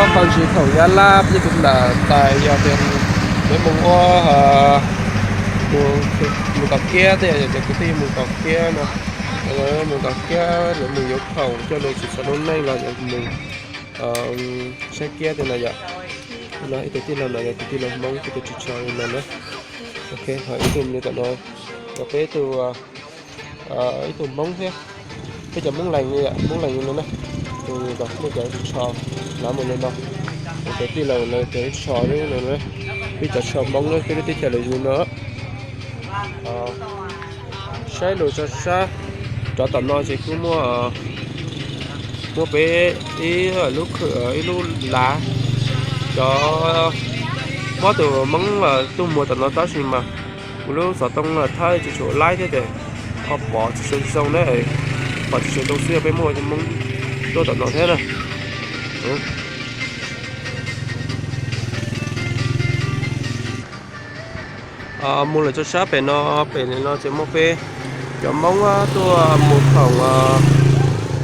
Qhov ntsis khoom Nyab Laj peb tus ntawm tais yog tias lawv mus ua, mus tom kiab tej, yog cov kwv tij mus tom kiab no, lawv mus tom kiab, lawv mus yuav khoom coj los tsis txog lub neej los yuav mus saib kiab tej no yom. No ib tug tij laug no yog tus tij laug Hmoob, tus ris tsho no na. Ok, ho ib tug mus li tom no, yog peb tus, ib tug Hmoob thiab, peb cov Hmoob Lees, Hmoob Lees no na. Tus tom nej cov ris tsho lav mus li no, tus tij laug no cov ris tsho no, peb cov tsho Hmoob na, peb lub teb chaws lawm yus no. Saib lus tso sab, rov tom no ces kuj muaj, muaj peb ib lub, ib lub lav, cov, muab tus Hmoob tuaj muag tom no tab sis mas kuv lub xov tooj thawb tsis tshua laib thiab ces ho pom tsis zoo zoo na, pom tsis zoo zoo xwb peb muaj Hmoob tuaj tom no thiab na. Mus lawm tso sab pem no, pem no ces muaj peb cov Hmoob tuaj mus khoom,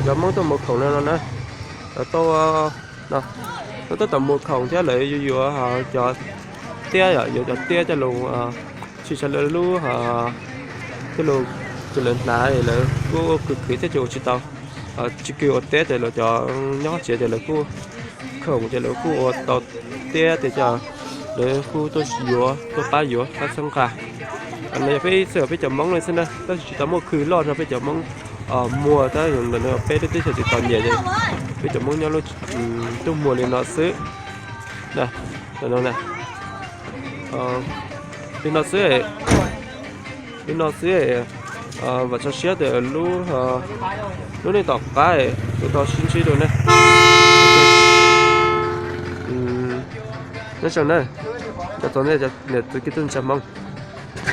cov Hmoob tuaj mus khoom no no na. Lawv tuaj, lawv tuaj tom mus khoom thiab lawv yuav, yuav cov tiab yom, yuav cov tiab coj los, tsis tso lawv lub, coj los, ces lawv hnav lawv kuj khwv khwv thiab ces ua tsis tau, tsis kis ua teb ces lawv cov nyob tsev ces lawv kuj khoom ces lawv kuj ua tau tiab ces lawv kuj tuaj yuav, tuaj pab yuav pab txhawb nqa. No yog peb ib txhia peb cov Hmoob li xwb na, tab sis tsis tau muaj khw loj rau peb cov Hmoob muag, tab sis peb lub teb chaws tsis tau nyiam ces peb cov Hmoob nyob lub tuaj muag li no xwb. Li no xwb, li no xwb, vam tso siab tias lub, lub neej tom qab kuv tau sib ntsib dua ne. Nyob zoo na, cov txog nej niam txiv kwv tij neej tsa Hmoob.